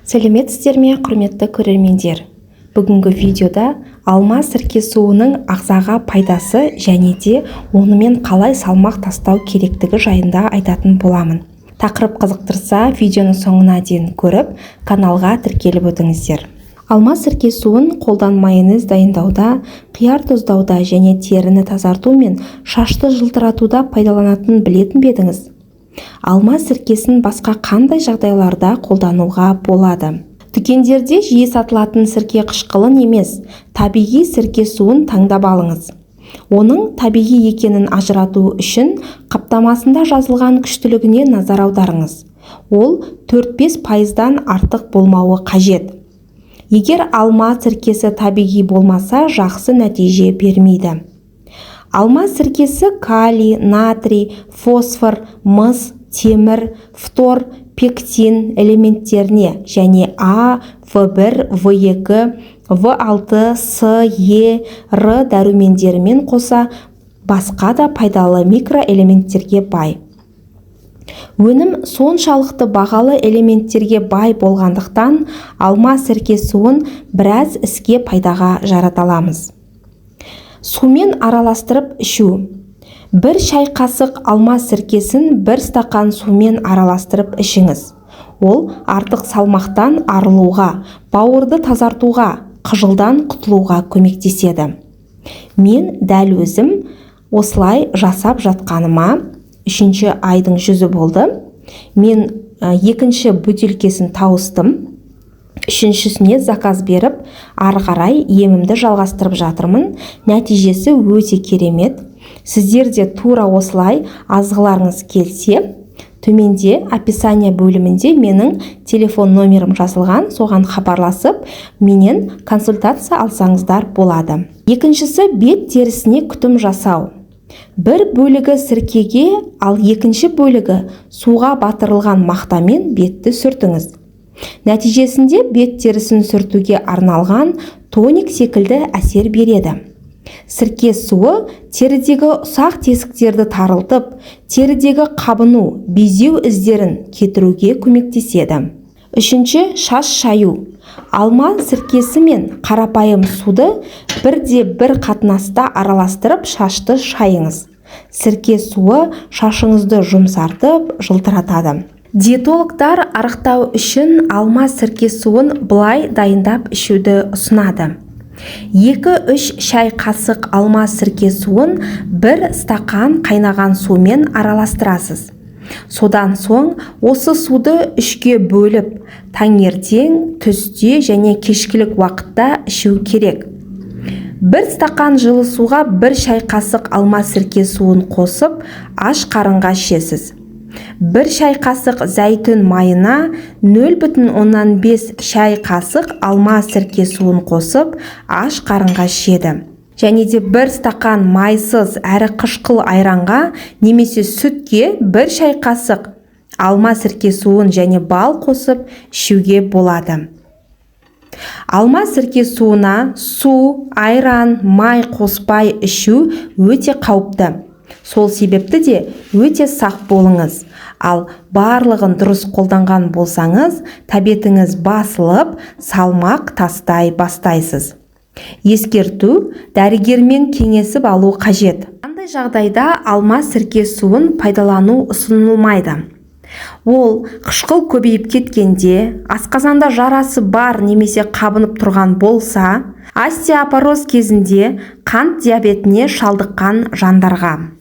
Сәлеметсіздер ме, құрметті көрермендер! Бүгінгі видеода алма сірке суының ағзаға пайдасы және де онымен қалай салмақ тастау керектігі жайында айтатын боламын. Тақырып қызықтырса, видеоны соңына дейін көріп, каналға тіркеліп өтіңіздер. Алма сірке суын қолдан майонез дайындауда, қияр тұздауда және теріні тазарту мен шашты жылтыратуда пайдаланатынын білетін бе едіңіз? Алма сіркесін басқа қандай жағдайларда қолдануға болады? Дүкендерде жиі сатылатын сірке қышқылын емес, табиғи сірке суын таңдап алыңыз. Оның табиғи екенін ажырату үшін қаптамасында жазылған күштілігіне назар аударыңыз. Ол 4-5 пайыздан артық болмауы қажет. Егер алма сіркесі табиғи болмаса, жақсы нәтиже бермейді. Алма сіркесі калий, натрий, фосфор, мыс, темір, фтор, пектин элементтеріне және А, В1, В2, В6, С, Е, Р дәрумендерімен қоса басқа да пайдалы микроэлементтерге бай. Өнім соншалықты бағалы элементтерге бай болғандықтан, алма сірке суын біраз іске пайдаға жарата аламыз. Сумен араластырып ішу. 1 шай қасық алма сіркесін 1 стақан сумен араластырып ішіңіз. Ол артық салмақтан арылуға, бауырды тазартуға, қыжылдан құтылуға көмектеседі. Мен дәл өзім осылай жасап жатқаныма 3-ші айдың жүзі болды. Мен 2-ші бөтелкесін тауыстым. 3-шісіне заказ беріп, ары қарай емімді жалғастырып жатырмын. Нәтижесі өте керемет. Сіздер де тура осылай азғыларыңыз келсе, төменде описание бөлімінде менің телефон номерім жазылған, соған хабарласып, менен консультация алсаңыздар болады. Екіншісі, бет терісіне күтім жасау. Бір бөлігі сіркеге, ал екінші бөлігі суға батырылған мақтамен бетті сүртіңіз. Нәтижесінде бет терісін сүртуге арналған тоник секілді әсер береді. Сірке суы терідегі ұсақ тесіктерді тарылтып, терідегі қабыну, безеу іздерін кетіруге көмектеседі. Үшінші, шаш шаю. Алма сіркесі мен қарапайым суды бірде бір қатынаста араластырып, шашты шайыңыз. Сірке суы шашыңызды жұмсартып, жылтыратады. Диетологтар арықтау үшін алма сірке суын былай дайындап ішуді ұсынады. 2-3 шай қасық алма сірке суын 1 стақан қайнаған сумен араластырасыз. Содан соң осы суды 3-ке бөліп, таңертең, түсте және кешкілік уақытта ішу керек. 1 стақан жылы суға 1 шай қасық алма сірке суын қосып, аш қарынға ішесіз. 1 шай қасық зәйтүн майына 0,5 шай қасық алма сірке суын қосып, аш қарынға ішеді. Және де 1 стақан майсыз әрі қышқыл айранға немесе сүтке 1 шай қасық алма сірке суын және бал қосып ішуге болады. Алма сірке суына су, айран, май қоспай ішу өте қауіпті. Сол себепті де өте сақ болыңыз. Ал барлығын дұрыс қолданған болсаңыз, тәбетіңіз басылып, салмақ тастай бастайсыз. Ескерту: дәрігермен кеңесіп алу қажет. Қандай жағдайда алма сірке суын пайдалану ұсынылмайды? Ол қышқыл көбейіп кеткенде, асқазанда жарасы бар немесе қабынып тұрған болса, остеопороз кезінде, қант диабетіне шалдыққан жандарға.